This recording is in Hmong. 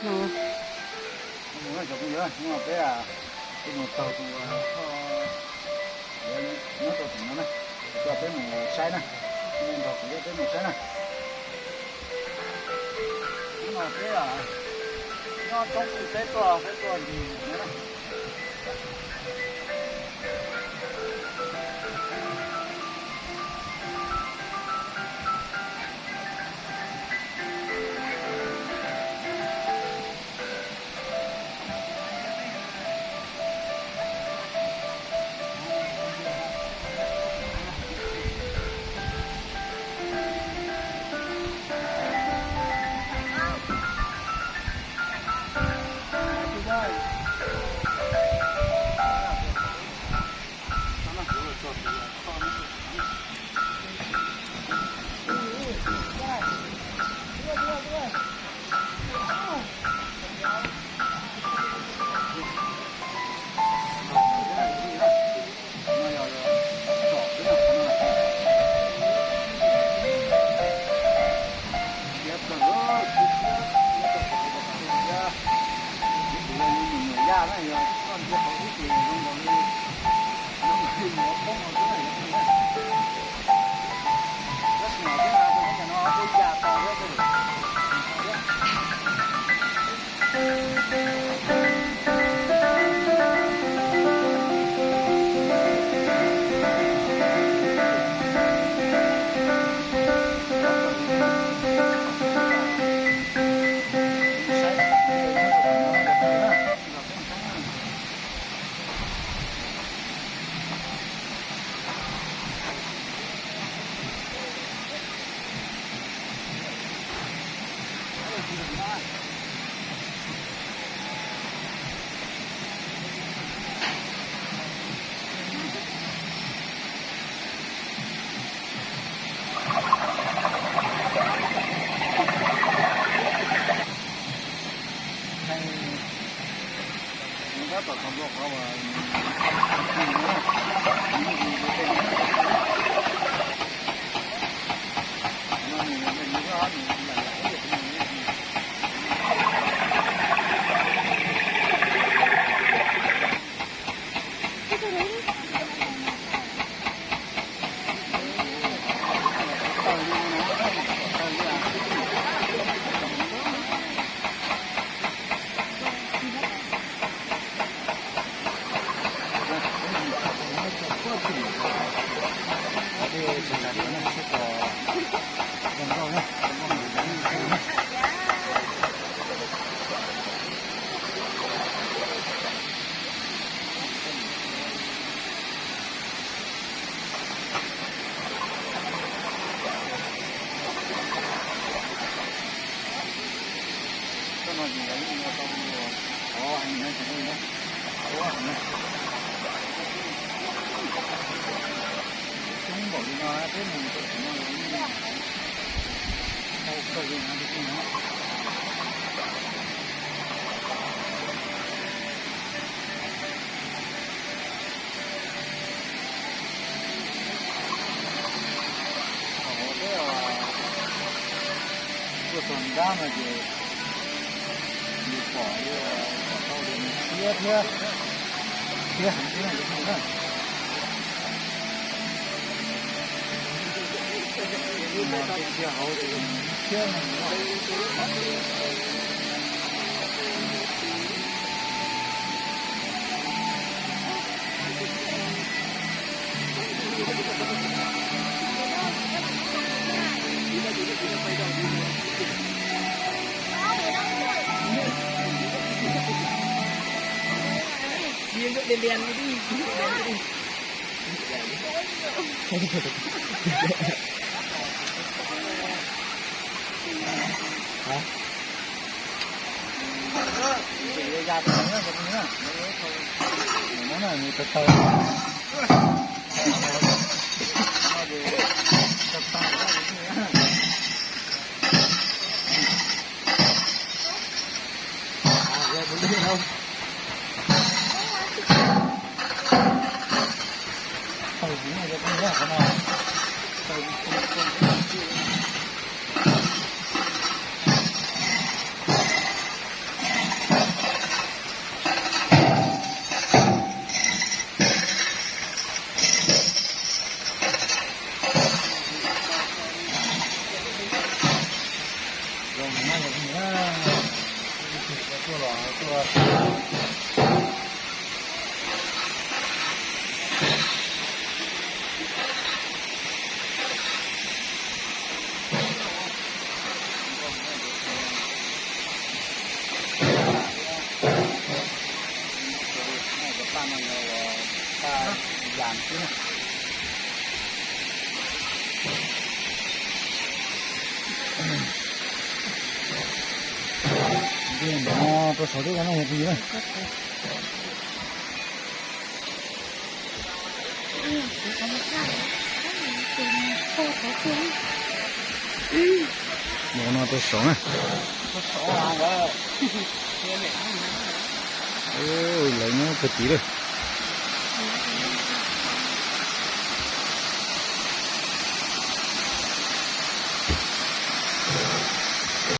Cov phooj ywg, hnub no peb, peb mus taug tus, nyob rau tim no na, coj peb mus saib na, nrog kuv thiab peb mus saib na. Hnub no peb nyob roob kwj teb tuaj, peb tuaj ntsis no na. Tuaj txog nrab no ces yus pom, pom tau tias nws thiab thiab, thiab heev thiab no na. Mus txog kiag hauv ces nws thiab no. Nov no rau saum thiab no yog phooj ywg na. Mus no rau saum na. Lawv nyob puag tim lawm.